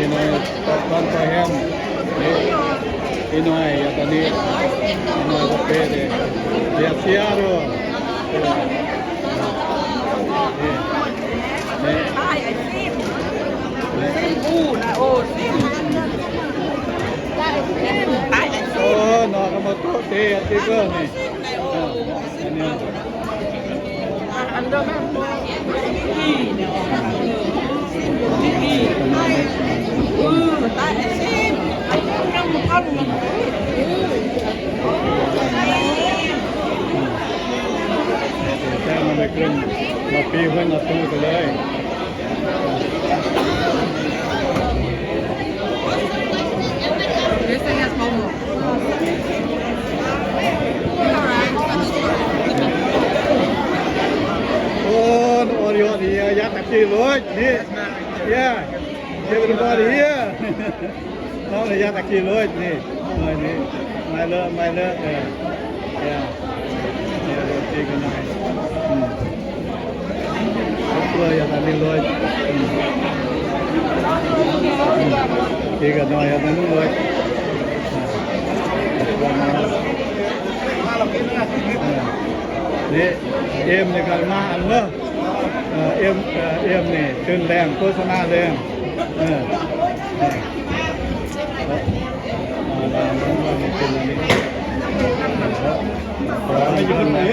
Ino, tanto hem. Ino, ya tadi. Ino, ya pede. Ya siaro. Oh, no, como tú, sí, así que, sí. Ah, genial. This thing has homo. Oh, no, oh, Dios, ya, ya está aquí, Lord. Yeah, everybody here. ເຮົາລະຢາກຕະກີ້ໂລຍນີ້ ໂອ້ຍນີ້ ມາເລີ ມາເລີ ເອີ ເອີ ເອີ ໂອເຄ ກັນໜ້ອຍ ອືມ ຄົບຄົວຢາກຕະກີ້ໂລຍ ອືມ ອືມ ໂອເຄ ກັນໜ້ອຍ ກັນໜ້ອຍໂລຍ ເອີ ນີ້ ເອັມນີ້ກໍມາອັນເນາະ. ເອີ ເອັມ ເອີ ເອັມນີ້ຕື່ນແຮງ ໂຄສະນາແຮງ ເອີ ເອີ ເອີ ເປັນອັນນີ້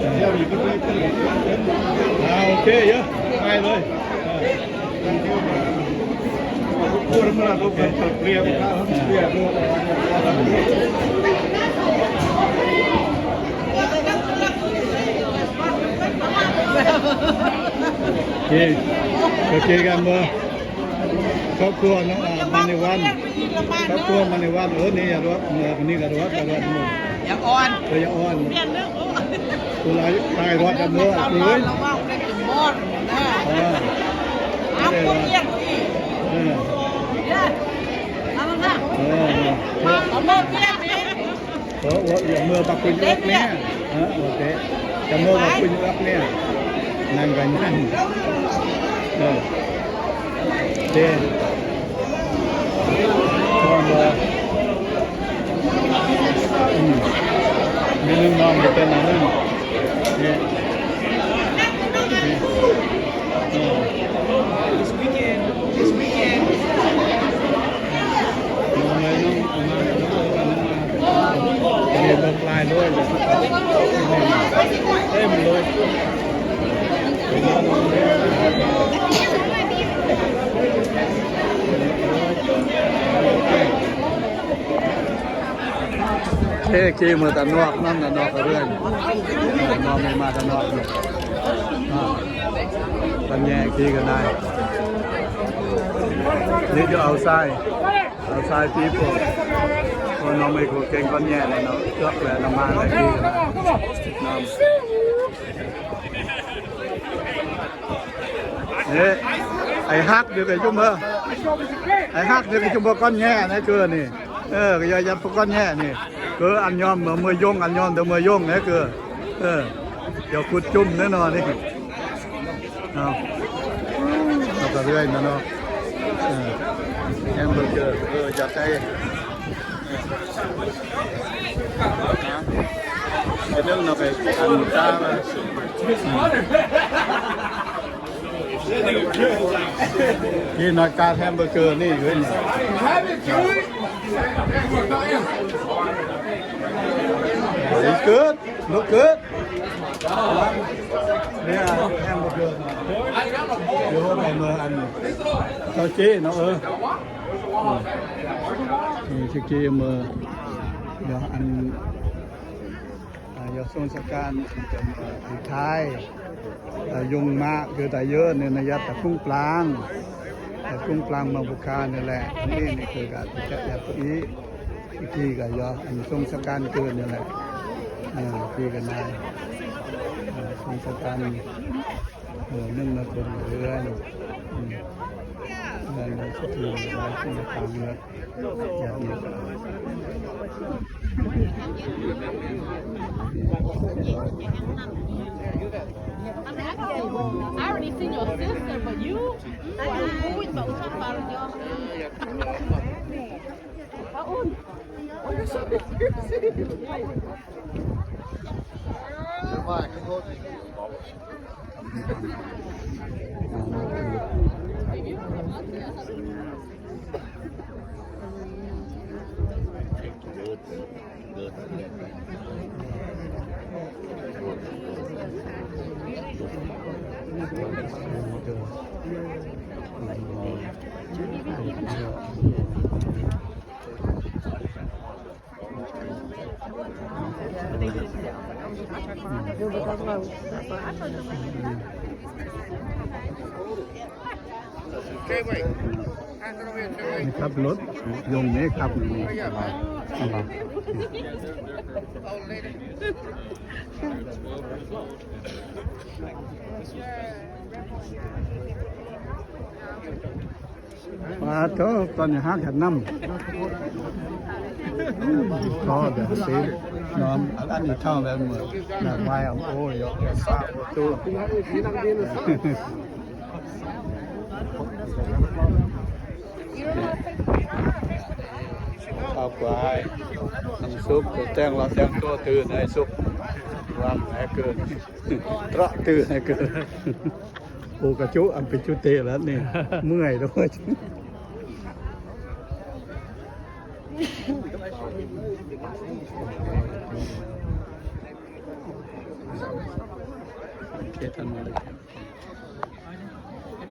ເອີ ເອີ ອ່າ ໂອເຄ ເອີ ໄປເລີຍ ເອີ. ໂອເຄ ໂອເຄກັນບໍ່? ຄອບຄົວເນາະ ອ່າ ມາໃນວັນ ຄອບຄົວມາໃນວັນ ເອີ ນີ້ຢ່າລວດ ເອີ ນີ້ກໍລວດ ກໍລວດ ຢ່າອ່ອນ ເອີ ຢ່າອ່ອນ ຜູ້ຫຼາຍຕາຍຮອດກັນເດີ ລະວັງໄດ້ກິນບ່ອນນະ ເອີ ເອົາພວກເຮັດອີກ ເອີ ເອີ ເອົາມາພຽບອີກ ເອີ ເອີ ເມື່ອບັກຄຸຍອອກແນ່ ເອີ ໂອເຄ ຈະເມື່ອບັກຄຸຍອອກແນ່ ນັ້ນກໍນັ້ນ ເອີ ເດ້ ອືມ ມີໜຶ່ງນ້ອງເປັນອັນນັ້ນ ນີ້ ນີ້ ເອີ This weekend, this weekend. ເອີ ຂີ່ເມືອຕານອກ ນຳຕານອກເລື່ອຍ ນ້ອງມີມາຕານອກ ອາ ຕາແຍກຂີ່ກັນໄດ້ Need you outside, outside people. ເພາະນ້ອງໄມໂຄເກັ່ງກ່ອນແຍກແລ້ວເນາະ ເກືອບແລ້ວນຳມາໄດ້ດີນຳ ເອີ ໄອ້ຮັກເດີກະຈຸມເອີ ໄອ້ຮັກເດີກະຈຸມບໍ່ກ້ອນແຍ່ນະເກີນີ້ ເອີ ກະຢ່າ ຢ່າບໍ່ກ້ອນແຍ່ນີ້ ເກີອັນຍອມເມືອຍົງ ອັນຍອມເດີເມືອຍົງນະເກີ ເອີ ຢ່າຂຸດຈຸມແນ່ນອນນີ້ ເອົາ ເອົາກະເລື້ອຍນະເນາະ ເອີ ແຮມເບີເກີ ເອີ ຢາກໄດ້ ເປັນເລື່ອງເນາະ ໄປອັນຕາ ທີ່ນອຍກາແຮມເບີເກີນີ້ເວີຍ Very good. Look good. ເນຍແຮມເບີເກີ ດຽວໄປເມືອອັນ ເຂົາເຈ້ເນາະ ເອີ ນີ້ຊິກີເມືອ ດຽວອັນ ອ່າ ຢາຊົງສະການ ເປັນ ເອີ ທີ່ທ້າຍ ອາ ຍຸງມາກ ຄືຕາເຢີນ ໃນໄລຍະຕະຄຸງປາງ ຕະຄຸງປາງມາບຸຄານີ້ແຫຼະ ອັນນີ້ນີ້ຄືການຈະແອບອີກ ອີກກະຢາ ອັນຊົງສະການເກີນນີ້ແຫຼະ ເອີ ຄືກັນນາຍ ເອີ ຊົງສະການ ເອີ ໜຶ່ງນະຄົນເຮືອນ ເຮືອນໃນສະເທືອນຫຼາຍຄົນຕ່າງເຮືອນ I already seen your sister, but you, you are going to Palo. How old? Okay, wait. ນີ້ຂັບລົດ ຍົງນີ້ຂັບນີ້ ສະບາຍ ສະບາຍ. ປາໂທ ຕອນນີ້ຫາກັນນຳ ຂໍແບບຊີ້ນອນ ອັນນີ້ເທົ່າແບບເໝືອນ ແບບວາຍ ໂອ້ຍ ສາທຸ. ເອົາໄປ ອັນສຸກ ແຕ່ງລະແຕ່ງຕົວຕື່ນໃຫ້ສຸກ ວາງໃຫ້ເກີນ ຕະຕື່ນໃຫ້ເກີນ. ໂອກະຈຸ ອັນເປັນຈຸເຕລະນີ້ ເມື່ອຍໂລດ. ເຂດຖະໜົນ.